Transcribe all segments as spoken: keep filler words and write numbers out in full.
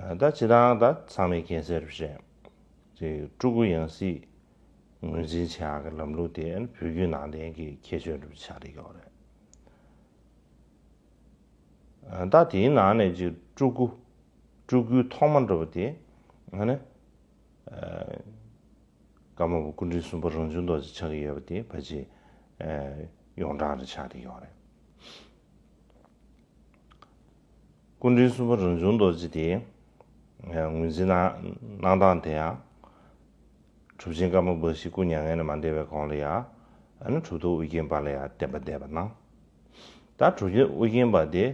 ད་སྤྱིར་བཏང་ད་ཚང་མས་མཁྱེན་གསལ་རེད། ཅིག་སྤྲུལ་སྐུ་ཡང་སྲིད་ངོས་འཛིན་བྱེད་ཡག་གི་ལམ་ལུགས་དེ་བོད་བརྒྱུད་ནང་བསྟན་གྱི་ཁྱད་ཆོས་འདྲ་པོ་ཆགས་བསྡད་ཡོད་རེད། ད་དེའི་ནང་ནས་ཅིག་སྤྲུལ་སྐུ་སྤྲུལ་སྐུའི་ཐོག་མ་འདྲ་པོ་དེ་ཨ་ནི་ཀརྨ་པ་སྐུ་ཕྲེང་གསུམ་པ་རང་བྱུང་རྡོ་རྗེ་ཆགས་ཀྱི་ཡོད་པ་དེ་ཕལ་ཆེར་ཡོངས་གྲགས་རེ་ཆགས་བསྡད་ཡོད་རེད། སྐུ་ཕྲེང་གསུམ་པ་རང་བྱུང་རྡོ་རྗེ་དེ་ངོས་འཛིན་གནང་གནང་སྟངས་དེ་ཡང་གྲུབ་ཆེན་ཀརྨ་པ་ཞིག་སྐུ་མྱ་ངན་ལས་མ་འདས་པའི་གོང་ལ་ཡང་ཨ་ནི་གྲུབ་ཐོབ་ཨུ་རྒྱན་པ་ལ་ཡང་བསྟན་པ་གནང་། ད་གྲུབ་ཆེན་ཨུ་རྒྱན་པ་དེ་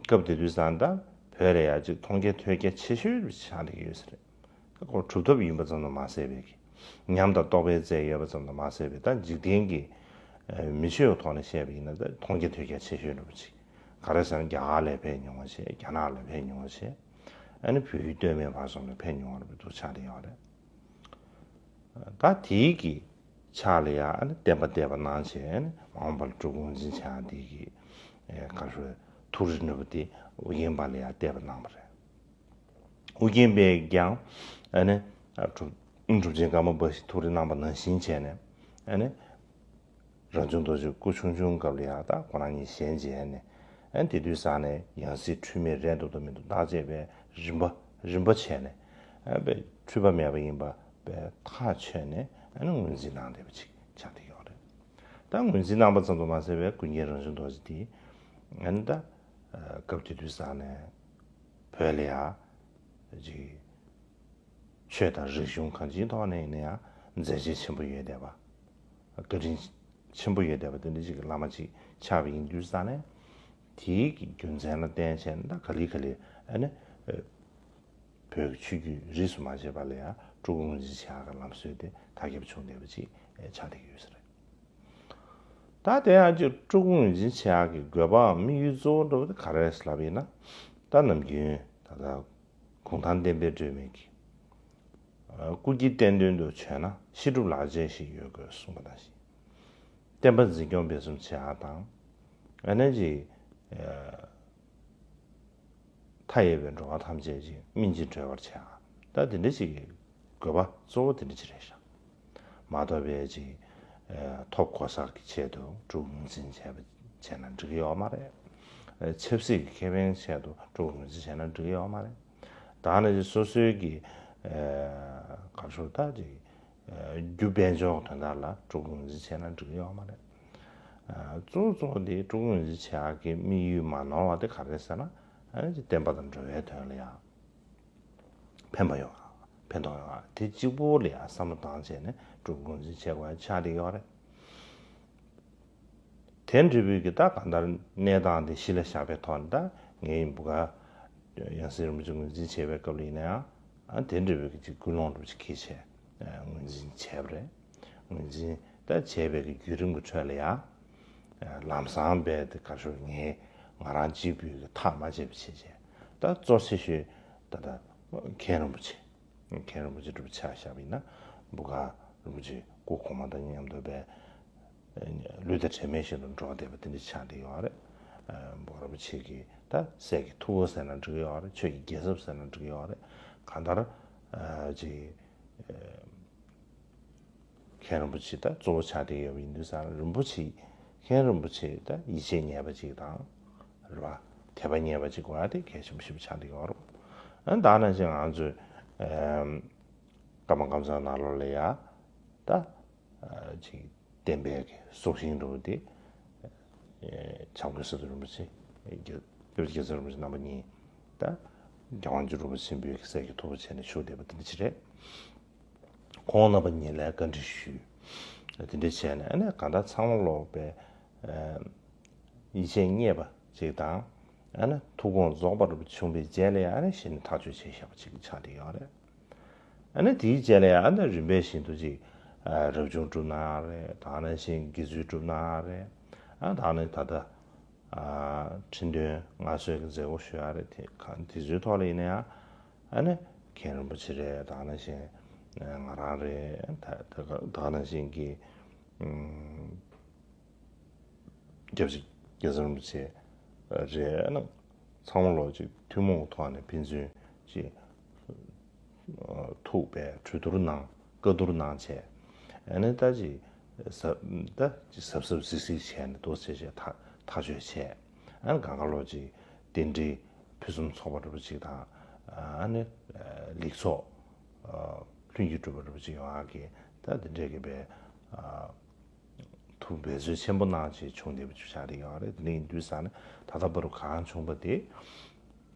སྐབས་དེ་དུས་ཙང་ད་བོད་ལ་ཡང་ཅིག་མཐོང་རྒྱ་ཐོས་རྒྱ་ཆེ་ཤོས་ཆགས་བསྡད་ཡོད་ས་རེད། ཁོ་གྲུབ་ཐོབ་ཡིན་པ་ཙམ་དུ་མ་ཟད་པའི་ཉམས་དང་རྟོགས་པའི་རྩལ་ཡོད་པ་ཙམ་དུ་མ་ཟད་པའི་ད་འཇིག་རྟེན་གྱི་མི་ཆོས་ཀྱི་ཐོག་ནས་བཤད་པ་ཡིན་ན་ད་མཐོང་རྒྱ་ཐོས་རྒྱ་ཆེ་ཤོས་འདྲ་པོ་ཅིག་ག་རེ་ཟེར་ན་རྒྱ་གར་ལ་ཕེབས་མྱོང་བ་བྱས། རྒྱ་ནག་ལ་ཕེབས་མྱོང་བ་བྱས། ཨ་ནི་བོད་ཡུལ་སྟོད་སྨད་བར་གསུམ་ལ་ཕེབས་མྱོང་བ་འདྲ་པོ་འདུག་ཆགས་བསྡད་ཡོད་རེད། ད་དེའི་གི་ཕྱག་ལ་ཡ་ཨ་ནི་བསྟན་པ་གནང་བྱས་ཨ་ནི་མ་འོངས་པ་ལ་སྤྲུལ་སྐུ་ངོས་འཛིན་བྱེད་ཡ་དེ་གི་ག་རེ་ཐུགས་རེ་འདྲ་པོ་དེ་ཨུ་རྒྱན་པ་ལ་ཡ་གཏད་པ་གནང་བ་རེད། ཨུ་རྒྱན་པས་ཀྱང་ཨ་ནི་གྲུབ་གྲུབ་ཆེན་ཀརྨ་པ་ཞིག་ཐུགས་རེ་གནང་པ་ནང་བཞིན་བྱས་ནས་ཨ་ནི་རང་བྱུང་རྡོ་རྗེ་སྐུ་ཆུང་ཆུང་སྐབས་ལ་ཡང་ད་ཁོ་རང་གཉིས་ཞལ་མཇལ་ནས་ཨ་ནི་དེ་དུས་ཙང་ནས་ཡང་སྲིད་འཁྲུལ་མེད་རེད་འདུག་དང་མི་འདུག་བརྟག་དཔྱད་པའི་རིམ་པ་རིམ་པ་བྱས་ནས་ཨ་པའི་འཁྲུལ་པ་མེད་པ་ཡིན་པ་པའི་ཐག་ཆོད་ནས་ཨ་ནི་ངོས་འཛིན་གནང་བསྡད་པ་ཅིག་ཆགས་བསྡད་ཡོད་རེད། ད་ངོས་འཛིན་གནང་པ་ཙམ་དུ་མ་ཟད་པའི་ཀུན་མཁྱེན་རང་བྱུང་རྡོ་རྗེ་དེ་ཨ་ནི་ད་སྐབས་དེ་དུས་ཙང་ནས་བོད་ལ་ཡང་ཅིག་ཆོས་དང་རིག་གཞུང་གང་ཅིའི་ཐོག་ནས་ཡིན་ན་ཡང་མཛད་རྗེས་ཆེན་པོ་ཡོད་བསྡད་པ། བཀའ་དྲིན་ཆེན་པོ་ཡོད་བསྡད་པ་དེ་འདྲ་ཞིག་གི་བླ་མ་ཅིག་ཆགས་པ་ཡིན་དུས་ཙང་ནས་དེའི་གི་རྒྱུ་མཚན་ལ་བརྟེན་བྱས་ནས་ད་ག་ལེ་ག་ལེ་ཨ་ནི་བོད་ཀྱི་ཆོས་བརྒྱུད་རིས་སུ་མ་ཆད་པ་ལ་ཡང་སྤྲུལ་སྐུ་ངོས་འཛིན་བྱེད་ཡག་གི་ལམ་སྲོལ་དེ་དར་ཁྱབ་བྱུང་བསྡད་པ་ཅིག་ཆགས་བསྡད་ཀྱི་ཡོད་ས་རེད། ད་དེ་ཡང་ཅིག་སྤྲུལ་སྐུ་ངོས་འཛིན་བྱེད་ཡག་གི་དགོས་པའམ་དམིགས་ཡུལ་གཙོ་བོ་འདྲ་བོ་དེ་ག་རེ་རེད་ལབ་ཡིན་ན། ད་ནམ་རྒྱུན་ད་ལྟ་གུང་ཐང་བསྟན་པའི་སྒྲོན་མེ་གིས། སྐུ་སྐྱེ་བསྟན་དོན་དུ་བྱོན་ན་ཤེས་སྒྲུབ་ལག་རྗེས་ཤིག་ཡོད་དགོས་གསུངས་པ་ནང་བཞིན། བསྟན་པ་འཛིན་སྐྱོང་སྤེལ་གསུམ་བྱེད་ཡག་དང་། ཨ་ནི་ཅིག་མཐའ་ཡས་པའི་འགྲོ་བ་ཐམས་ཅད་ཅིག་སྨིན་ཅིང་གྲོལ་བར་བྱེད་ཡག་ད་དེ་འདྲ་ཅིག་གི་དགོས་པ་གཙོ་བོ་དེ་འདྲ་ཅིག་རེད་ཤག་མ་གཏོགས་པའི་ཅིག་ཐོབ་གོ་ས་གི་ཆེད་དུ་སྤྲུལ་སྐུ་ངོས་འཛིན་བྱས་པ་བྱས་ན་འགྲིག་གི་ཡོད་མ་རེད། ཆབ་སྲིད་ཀྱི་ཁེ་ཕན་ཆེད་དུ་སྤྲུལ་སྐུ་ངོས་འཛིན་བྱས་ན་འགྲིག་གི་ཡོད་མ་རེད། ད་ནི་ཅིག་སོ་སོའི་གི་ག་རེ་ཞུ་ད་ཅིག་རྒྱུ་དཔལ་འབྱོར་དོན་དག་ལ་སྤྲུལ་སྐུ་ངོས་འཛིན་བྱས་ན་འགྲིག་གི་ཡོད་མ་རེད། གཙོ་བོ་གཙོ་བོ་དེ་སྤྲུལ་སྐུ་ངོས་འཛིན་བྱེད་ཡག་གི་དམིགས་ཡུལ་མ་ནོར་བ་དེ་ག་རེ་ཟེར་ན། ཨ་ནི་བསྟན་པ་དང་འགྲོ་བའི་དོན་ལ་ཡང་ཕན་པ་ཡོང་ཡག་ཕན་ཐོགས་ཡོང་ཡག་དེ་གཅིག་པོ་ལ་ཡང་བསམ་བློ་བཏང་བྱས་ནས་སྤྲུལ་སྐུ་ངོས་འཛིན་བྱེད་དགོས་ཡག་ཆགས་བསྡད་ཡོད་རེད། དེ་འདྲ་བོའི་གི་ད་གང་ལྟར་གནས་སྟངས་དེ་གཞི་ལ་བཞག་པའི་ཐོག་ནས་ད་ངའི་བུ་ག་ཡང་སྲིད་རིན་པོ་ཆེ་ངོས་འཛིན་བྱེད་པའི་སྐབས་ལ་ཡིན་ན་ཡང་ཨ་དེ་འདྲ་བོའི་གི་ཅིག་ཀུན་སློང་འདྲ་བོ་ཅིག་འཁྱེར་བྱས་ངོས་འཛིན་བྱས་པ་རེད། ངོས་འཛིན་ད་བྱས་པའི་གི་བརྒྱུད་རིམ་གྱི་ཁྲོད་ལ་ཡང་ལམ་སང་རྦད་དེ་ག་རེ་ཞུ་ངས་ང་རང་གཅིག་པུས་གི་ཐག་མ་བཅད་པ་བྱས་བྱས་ད་གཙོ་ཆེ་ཤོས་ད་ལྟ་མཁན་རིན་པོ་ཆེ། མཁན་རིན་པོ་ཆེ་འདྲ་བོ་ཆ་བཞག་པ་ཡིན་ན་བུ་ག་རིན་པོ་ཆེ་སྐུ་གོང་མ་དང་མཉམ་དུ་བས་ལུས་དང་དྲན་མེད་བཞིན་དུ་འགྲོགས་བསྡད་པ་དེ་འདྲ་ཆགས་བསྡད་ཡོད་རེད། བུ་ག་རིན་པོ་ཆེ་གི་ད་སྲས་ཀྱི་ཐུ་བོ་ཟེར་ན་འགྲིག་ཡོད་རེད། ཆོས་ཀྱི་རྒྱལ་ཚབ་ཟེར་ན་འགྲིག་ཡོད་རེད། གང་ལྟར་ཅིག་མཁན་རིན་པོ་ཆེ་ད་གཙོ་བོ་ཆགས་བསྡད་ཡོད་པ་ཡིན་དུས་ཙང་རིན་པོ་ཆེ་མཁན་རིན་པོ་ཆེ་ད་ཡིད་ཆེས་རྙེད་པ་ཅིག་དང་རེད་པ། དད་པ་རྙེད་པ་ཅིག་དགོས་ཡ་དེ་གལ་ཆེན་པོ་ཞེ་པོ་ཆགས་བསྡད་ཡོད་རེད། ཨ་ད་ནང་བཞིན་ང་ཚོས་ཀརྨ་ཀཾ་ཚང་ནང་ལོགས་ལ་ཡ་ད་ཅིག་བསྟན་པའི་གི་སྲོག་ཤིང་འདྲ་བོ་དེ་བྱམས་མགོན་བསོད་བདེ་རིན་པོ་ཆེ་རྒྱ་སྐྱབས་རྗེ་རྒྱལ་ཚབ་རིན་པོ་ཆེ་རྣམ་པ་གཉིས་ད་རྒྱལ་དབང་ཆོས་དྲུག་པ་ཆེན་པོའི་གི་སྲས་ཀྱི་ཐུ་བོ་བྱས་ནས་བཞུགས་བསྡད་པ་དེ་འདྲ་ཅིག་རེད། ཁོང་རྣམ་པ་གཉིས་ལ་བཀའ་འདྲི་ཞུས། དེ་འདྲ་བྱས་ནས་ཨ་ནི་གང་ལྟར་ཚང་མ་ལོག་པའི་ཡིད་ཆེས་རྙེད་པ་ཅིག་དང་། ཨ་ནི་ཐུགས་དགོངས་རྫོགས་པ་རུ་བྱུང་བའི་རྗེས་ལ་ཨ་ནི་གཞི་ནས་ཐག་གཅོད་བྱས་བཞག་པ་ཅིག་ཆགས་བསྡད་ཡོད་རེད། ཨ་ནི་དེའི་རྗེས་ལ་ཨ་ནི་རིམ་པས་བཞིན་དུ་ཅིག་རབ་བྱུང་སྒྲུབ་གནང་རེད། ད་ནང་བཞིན་དགེ་ཚུལ་སྒྲུབ་གནང་རེད། ཨ་ད་ནི་ད་ལྟ། ཁྲི་འདོན་མངའ་གསོལ་གྱི་མཛད་སྒོ་ཞུ་ཡ་རེད། དེ་གང་དེ་ཚོའི་ཐོག་ལ་ཡིན་ན་ཡང་ཨ་ནི་མཁན་རིན་པོ་ཆེ་རེད། ད་ནང་བཞིན་ང་རང་རེད། ད་ད་ནང་བཞིན་གྱི་སྐྱབས་རྗེ་རྒྱལ་ཚབ་རིན་པོ་ཆེ་རེད། ཨ་ནི་ ཚང་མ་ལོ་ཅིག་ཐུན་མོང་གི་ཐོག་ནས་ཕན་ཚུན་ཅིག་ཐུག་པའི་གྲོས་བསྡུར་གནང་བཀའ་བསྡུར་གནང་བྱས། ཨ་ནི་ད་ཅིག་ཟབ་ད་ཅིག་གཟབ་གཟབ་གཟིགས་གཟིགས་བྱས་ནས་འདུག་སེ་བྱས་ཐག་ཐག་གཅོད་བྱས། ཨ་ནི་གང་ག་ལོ་ཅིག་རྟེན་འབྲེལ་ཕུན་སུམ་ཚོགས་པ་འདྲ་པོ་ཅིག་དང་། ཨ་ནི་ལེགས་ཚོགས་ལྷུན་གྱིས་གྲུབ་པ་འདྲ་པོ་ཅིག་ཡོང་ཡག་གི་ད་དེ་འདྲས་ཀྱི་པའི་ཐུགས་འབད་རྩོལ་ཆེན་པོ་གནང་བྱས་བྱུང་བསྡད་པ་ཅིག་ཆགས་བསྡད་ཡོད་རེད། དེ་འདྲ་ཡིན་དུས་ཙང་ནས་ད་ལྟ་བར་དུ་གང་བྱུང་པ་དེ་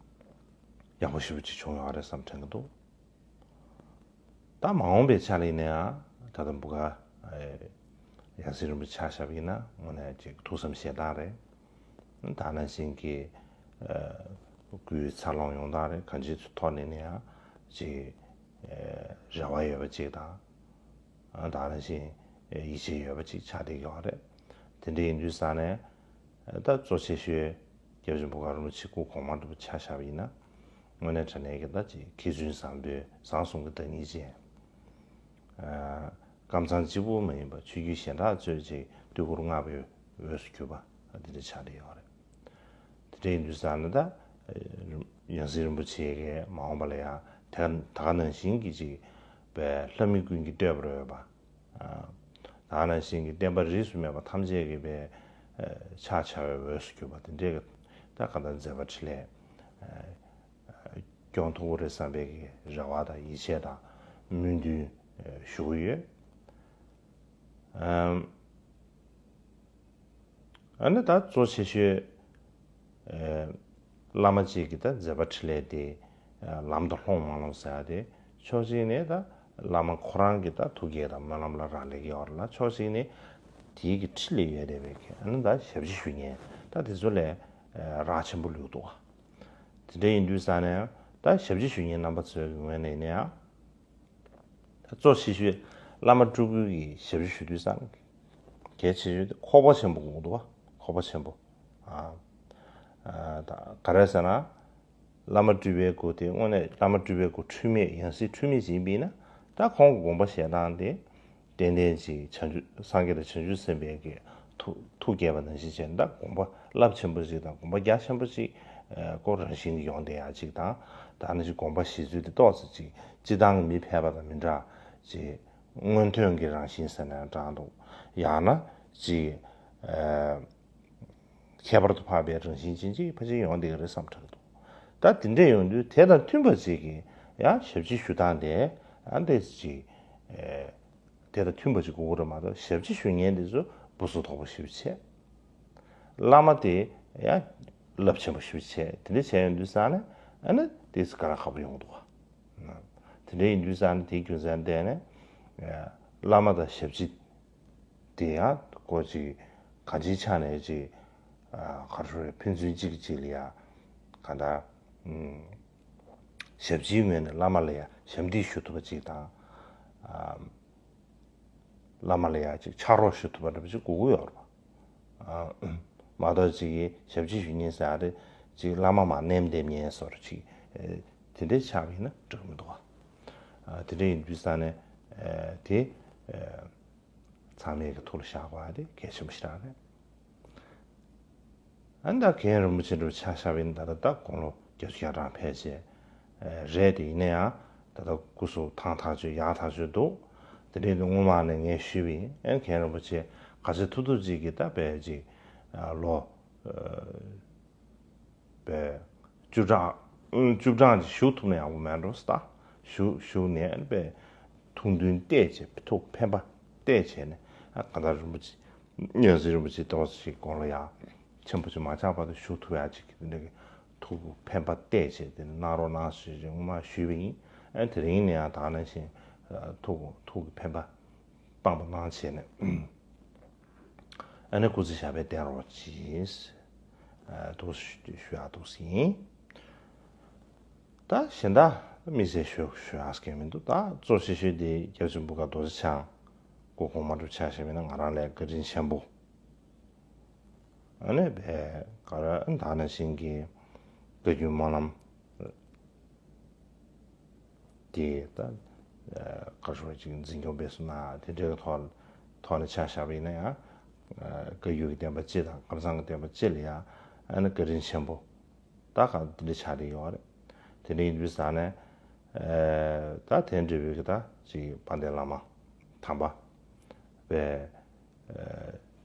ཡག་པོ་ཞེ་པོ་ཅིག་བྱུང་ཡོད་རེད་བསམ་དྲན་གྱི་འདུག་ད་མ་འོངས་པའི་ཆ་ལ་ཡིན་ན་ཡང་ད་ལྟ་འབུ་ག་ཡང་སྲིད་རིན་པོ་ཆེ་ཆགས་བཞག་པ་ཡིན་ན་དངོས་གནས་ཅིག་ཐུགས་བསམ་བཞེས་སྟངས་རེད། ད་ནང་བཞིན་གྱི་སྐུའི་འཚར་ལོངས་ཡོང་སྟངས་རེད། གང་ཅིའི་ཐོག་ནས་ནི་ཡང་ཅིག་རེ་བ་ཡོད་པ་ཅིག་དང་། ད་ནང་བཞིན་ཡིད་ཆེས་ཡོད་པ་ཅིག་ཆགས་བསྡད་ཡོད་རེད། དེ་འདྲ་ཡིན་དུས་ཙང་ནས་ད་གཙོ་ཆེ་ཤོས་སྐྱབས་རྗེ་འབུ་ག་རིན་པོ་ཆེ་སྐུ་གོང་མ་འདྲ་པོ་ཆ་བཞག་པ་ཡིན་ན། དངོས་གནས་དྲང་གནས་ཀྱི་ད་ཅིག་མཁས་བཙུན་བཟང་པོའི་བཟང་གསུམ་གྱི་བདག་ཉིད་ཅན། ཨ། ཀམ་ཚང་གཅིག་པུ་མ་ཡིན་པར་ཆོས་བརྒྱུད་གཞན་དག་གཙོས་ཅིག་དུས་འཁོར་ལྔ་པའི་འོས་སུ་གྱུར་པ་འདི་འདྲ་ཆགས་བསྡད་ཡོད་རེད། དེ་འདྲ་ཡིན་དུས་ཙང་ནས་ད་ཡང་སྲིད་རིན་པོ་ཆེ་གིས་མ་འོངས་པ་ལ་ཡང་དེ་ག་ད་ག་ནང་བཞིན་གྱི་ཅིག་པའི་ལྷ་མི་ཀུན་གྱིས་བསྟོད་པར་འོས་པ། ད་ག་ནང་བཞིན་གྱི་བསྟན་པ་རིས་སུ་མེད་པ་ཐམས་ཅད་ཀྱི་པའི་ཕྱག་བྱ་བའི་འོས་སུ་གྱུར་པ་དེ་འདྲའི་ད་ག་ད་མཛད་པ་འཕྲིན་ལས་སྐྱོང་ཐུབ་ཀྱི་རེད་བསམ་པའི་གི་རེ་བ་དང་ཡིད་ཆེས་དང་སྨོན་འདུན་ཞུ་གི་ཡོད། ཨམ། ཨ་ནི་ད་གཙོ་ཆེ་ཤོས་ཨེ། བླ་མ་གཅིག་གི་ད་མཛད་པ་འཕྲིན་ལས་དེ་ཨ། ལམ་དུ་ལྷོངས་མ་ལྷོངས་ཟེར་ཡ་དེ་ཕྱོགས་གཅིག་ནས་ད་བླ་མ་ཁོ་རང་གི་ད་ཐུགས་བསྐྱེད་དང་སྨོན་ལམ་ལ་རག་ལས་ཀྱི་ཡོད་རེད་ལ། ཕྱོགས་གཅིག་ནས་དེའི་གི་འཕྲིན་ལས་ཡོད་བསྡད་པའི་གི་ཨ་ནི་ད་ཞབས་ཕྱི་ཞུ་མཁན་ད་དེ་ཚོ་ལས་ཨེ། རག་ཆེན་པོ་ལུས་འདུག་ག་དེ་འདྲ་ཡིན་དུས་ཙང་ནས་ད་ཞབས་ཕྱི་ཞུ་མཁན་རྣམ་པ་ཚོའི་གི་ངོས་ནས་ཡིན་ན་ཡང་། གཙོ་ཆེ་ཤོས་བླ་མ་སྤྲུལ་སྐུ་གི་ཞབས་ཕྱི་ཞུ་དུས་ཙང་གལ་ཆེ་ཤོས་དེ་ཁོག་པ་ཆེན་པོ་དགོས་འདུག་བ། ཁོག་པ་ཆེན་པོ། ཨ། ཨ། ད་ག་རེ་ཟེར་ན། བླ་མ་སྤྲུལ་པའི་སྐུ་དེ་དངོས་གནས་བླ་མ་སྤྲུལ་པའི་སྐུ་འཁྲུལ་མེད་ཡང་སྲིད་འཁྲུལ་མེད་ཅིག་ཡིན་པས་ན། ད་ཁོང་གི་དགོངས་པ་བཞེས་སྟངས་དེ། ཏན་ཏན་ཅིག་བྱང་ཆུབ་སངས་རྒྱས་དང་བྱང་ཆུབ་སེམས་དཔའི་གི་ཐུགས་ཐུགས་བསྐྱེད་པ་ནང་བཞིན་བྱས་ན་ད་དགོངས་པ་རླབས་ཆེན་པོ་ཅིག་དང་དགོངས་པ་རྒྱ་ཆེན་པོ་ཅིག་ཨ། སྐོར་རང་བཞིན་གྱི་ཡོང་བསྡད་ཡ་ཅིག་དང་། ད་ནི་ཅིག་དགོངས་པ་བཞེས་ཚུལ་དེ་ཏོག་ཙམ་ཅིག་སྤྱི་བཏང་གི་མི་ཕལ་པ་དང་མི་འདྲ་ཅིག་སྔོན་ཐོན་གྱི་རང་བཞིན་ཟེར་ན་ཡང་འདྲ་འདུག་ཡང་ན་ཅིག་ཨ། ཁྱད་པར་དུ་འཕགས་པའི་རང་བཞིན་ཅན་ཅིག་ཕལ་ཆེར་ཡོང་བསྡད་ཀྱི་རེད་བསམ་དྲན་འདུག་ད་དེ་འདྲས་ཡོང་དུས་དེ་དང་མཐུན་པ་ཅིག་གི་ཡང་ཞབས་ཕྱི་ཞུ་སྟངས་དེ་ཨ་འདྲས་ཅིག་ཨ། དེ་དང་མཐུན་པ་ཅིག་དགོས་ཀྱི་རེད་མ་གཏོགས་ཞབས་ཕྱི་ཞུ་མཁན་དེ་ཚོ་སྦུ་སུ་དོག་པོ་ཞེ་པོ་བྱས། བླ་མ་དེ་ཡང་རླབས་ཆེན་པོ་ཞེ་པོ་བྱས། དེ་འདྲ་བྱས་ཡོང་དུས་ཙང་ནས་ཨ་ནི་དེ་ཚོ་དཀའ་ལས་ཁག་པོ་ཡོང་གི་འདུག་བ། དེ་འདྲ་ཡིན་དུས་ཙང་ནས་དེའི་རྒྱུ་མཚན་བརྟེན་ནས་བླ་མ་དང་ཞབས་ཕྱི་དེ་ཡང་ཀོ་ཅིག་གང་ཅིའི་ཆ་ནས་ཅིག་ག་རེ་ཞུ་རེད། ཕན་ཚུན་གཅིག་གིས་གཅིག་ལ་ཡང་གང་ལྟར་ཞབས་ཕྱིའི་ངོས་ནས་བླ་མ་ལ་ཡང་ཞབས་འདེགས་ཞུ་ཐུབ་པ་ཅིག་དང་། བླ་མ་ལ་ཡང་ཅིག་ཕྱག་རོགས་ཞུ་ཐུབ་པ་འདྲ་པོ་ཅིག་དགོས་ཀྱི་ཡོད་རེད་པ། མ་གཏོགས་ཅིག་གིས་ཞབས་ཕྱི་ཞུ་མཁན་ཟེར་ཡ་དེ་ཅིག་བླ་མ་མར་མནན་བསྡད་མཁན་བཟོ་འདྲ་ཅིག་དེ་འདྲའི་ཆགས་པ་ཡིན་ན་འགྲིག་གི་མི་འདུག་བ། དེ་འདྲ་ཡིན་དུས་ཙང་ནས་དེ་ཚང་མས་ཀྱི་ཐུགས་ལ་བཞག་དགོས་ཡ་དེ་གལ་ཆེན་པོ་ཞེ་དྲག་རེད། ཨ་ནི་ད་མཁན་རིན་པོ་ཆེ་འདྲ་པོ་ཆ་བཞག་པ་ཡིན་ན་ད་ལྟ་ད་དགུང་ལོ་བརྒྱད་ཅུ་གྱ་གྲངས་ཕེབས་བྱས་རེད། དེ་ཡིན་ན་ཡང་ད་ལྟ་སྐུ་གཟུགས་ཐང་ཐག་ཆོད་ཡག་ཐག་ཆོད་འདུག་དེ་འདྲའི་སྔོན་མ་ནས་ངས་ཞུས་པ་ཡིན། ཨ་ནི་མཁན་རིན་པོ་ཆེ་ག་ཚོད་ཐུབ་ཐུབ་ཅིག་གིས་ད་དཔེ་ཅིག་ལོ་དཔེ་བཅུ་གྲངས་བཅུ་གྲངས་ཅིག་བཞུགས་ཐུབ་ན་ཡག་པོ་མེད་འགྲོ་ས། ད་བཞུགས་བཞུགས་ནས་ཨ་ནི་དཔེ་ཐུགས་འདུན་གཏད་བྱས་ཐུགས་འཕེན་པ་གཏད་བྱས་ནས་ཨ་གང་ལྟར་རིན་པོ་ཆེ་མཁན་ཟུར་རིན་པོ་ཆེ་ཏོག་ཙམ་ཞིག་དགུང་ལོ་ཡང་ཆེན་པོ་ཅིག་མ་ཆགས་བར་དུ་བཞུགས་ཐུབ་ཡག་ཅིག་གི་འདི་འདྲ་གི་ཐུགས་འཕེན་པ་གཏད་བྱས་དེ་ནས་གནང་རོགས་གནང་ཞེས་སྔོན་མ་ཞུས་པ་ཡིན། ཨ་དེ་རིང་ནས་ཡང་ད་ག་ནང་བཞིན་ཐུགས་ཐུགས་ཀྱི་འཕེན་པ་དཔང་པོ་གནང་བྱས་ནས་ཨ་ནི་སྐུ་ཚེ་ཞབས་པད་བརྟན་རོགས་གྱིས། ཨ་ཐུགས་ཞུ་ཞུ་ཡག་ཐུགས་ཡིན། ད་གཞན་དག་དམིགས་བསལ་ཞུ་ཞུ་ཡག་གི་མི་འདུག་ད་གཙོ་ཆེ་ཤོས་དེ་སྐྱབས་རྗེ་འབུམ་དཀར་རྡོ་རྗེ་འཆང་སྐུ་གོང་མ་འདྲ་ཆགས་བཞག་པ་ཡིན་ན་ང་རང་ལ་བཀའ་དྲིན་ཆེན་པོ། ཨ་ནི་བས་ག་ར་ད་ནང་བཞིན་གྱི་བཀའ་བརྒྱུད་སྨོན་ལམ་དེ་ད་ག་རེ་ཞུ་ཅིག་འཛིན་སྐྱོང་སྤེལ་གསུམ་གནང་དེ་འདྲའི་ཐོག་ཐོག་ནས་ཆ་བཞག་པ་ཡིན་ན་ཡང་བཀའ་བརྒྱུད་ཀྱི་བསྟན་པ་སྤྱི་དང་ཀམ་ཚང་གི་བསྟན་པ་སྤྱི་ལ་ཡང་ཨ་ནི་བཀའ་དྲིན་ཆེན་པོ། ད་ག་འདི་འདྲ་ཆགས་བསྡད་ཡོད་རེད། དེ་འདྲ་ཡིན་དུས་ཙང་ནས་ཨ་ད་དེ་འདྲ་བའི་གི་ད་ཅིག་དཔལ་ལྡན་བླ་མ་དམ་པ་པའི་ཨ་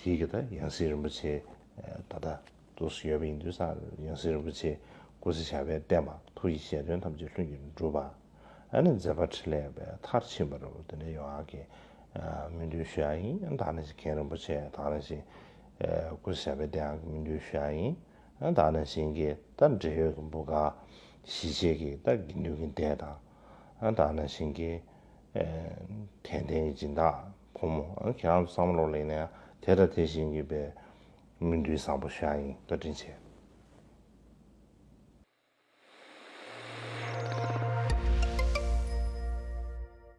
དེའི་གི་ད་ཡང་སྲིད་རིན་པོ་ཆེ་ཨ་ད་ལྟ་འདུག་སེ་ཡོད་པ་ཡིན་དུས་ཙང་ཡང་སྲིད་རིན་པོ་ཆེ་སྐུ་ཚེ་ཞབས་པད་བརྟན་པ། ཐུགས་ཀྱི་བཞེད་དོན་ཐམས་ཅད་ལྷུན་གྱིས་འགྲུབ་པ། ཨ་ནི་མཛད་པ་འཕྲིན་ལས་པའི་མཐར་ཕྱིན་པ་རུ་དེ་འདྲ་ཡོང་ཡག་གི་ཨ་སྨོན་འདུན་ཞུ་ཡག་ཡིན། ད་ག་ནང་བཞིན་མཁན་རིན་པོ་ཆེ་ད་ག་ནང་བཞིན་ཨ་སྐུ་ཚེ་ཞབས་པད་བརྟན་ཡག་གི་སྨོན་འདུན་ཞུ་ཡག་ཡིན། ཨ་ད་ག་ནང་བཞིན་གྱི་ད་འབྲེལ་ཡོད་ཀྱི་འབུམ་དཀར་གཞིས་བྱེས་ཀྱི་ད་དགེ་འདུན་གྱི་སྡེ་དང་། ཨ་ད་ག་ནང་བཞིན་གྱི་ཨ་དད་ལྡན་གྱི་སྦྱིན་བདག་ཕོ་མོ། ཨ་ཁྱེད་རང་ཚོ་བསམ་བློ་ལེན་ནས་དེ་དང་དེ་བཞིན་གྱི་པའི་སྨོན་འདུན་བཟང་པོ་ཞུ་ཡག་ཡིན། བཀའ་དྲིན་ཆེ།